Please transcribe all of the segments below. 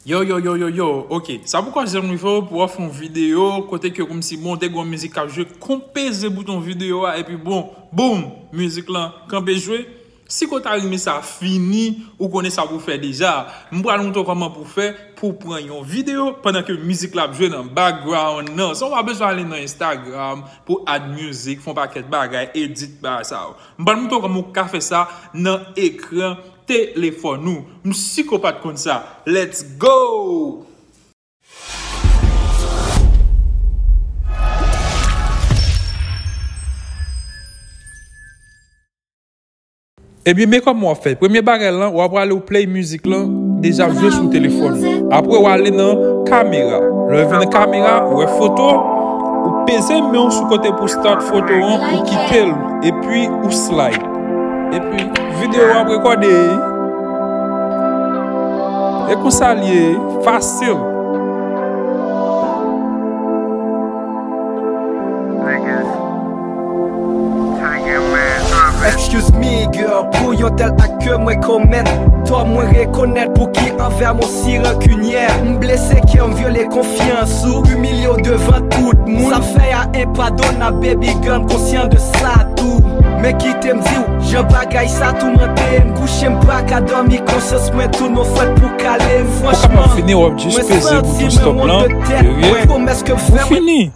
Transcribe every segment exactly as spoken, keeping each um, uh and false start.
Yo, yo, yo, yo, yo, ok. Sa pou kòz janm rive w pou w fè yon videyo kote ke kòmsi bon, te gen yon mizik k ap jwe, konpeze bouton videyo a, epi bon, boum, mizik lan kanpe jwe. Si ke w ta renmen sa fini, ou konnen sa pou w fè deja. M pral montre w kòman pou w fè pou w pran yon videyo pandan ke mizik la ap jwe nan background nan. San w pa bezwen ale nan Instagram pou add music, fè yon pakèt bagay, edit bagay sa yo. M pral montre w kòman w ka fè sa nan ekran telefòn ou. M si ke w pa t konn sa. Let's go! Ebyen, men kòman w ap fè. Premye bagay lan, w ap prale w play mizik lan, deja ap jwe sou telefòn ou. Apre, w ale nan kamera. Lè w vin nan kamera, ou wè foto, ou peze men w sou kote pou start foto an, ou kite l, epi ou slide. Epi, videyo ap rekòde. E konsa l ye, fasil. Excuse me, girl, pou yon tèl ak ke mwen komèt. Tò mwen rekonèt pou ki anvè m osi rankinyè. M blese kè m vyole konfyans ou, imilye w devan tout moun. Sa m fè a enpadonab, baby girl, m konsyan de sa tou. Men kite m di w, jan bagay sa toumante m, kouche m pa ka dòmi, konsyans mwen tou non fwèt pou kale m. Franchman, mwen santi mwen wont de tèt mwen. Pwomès ke m fè mwen.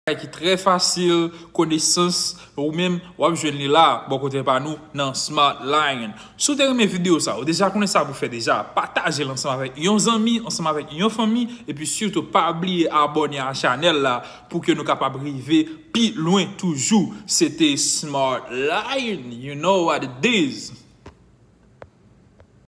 Bagay ki trè fasil, konesans, ou menm, w ap jwenn li la, bò kote pa nou, nan Smart Lion. Si w te renmen videyo sa, ou deja konnen sa pou fè deja, pataje l ansanm avèk yon zanmi, ansanm avèk yon fanmi, epi sitou pa bliye abòne a chanèl la pou ke nou kapab rive pi lwen toujou. Se te Smart Lion, you know what it is.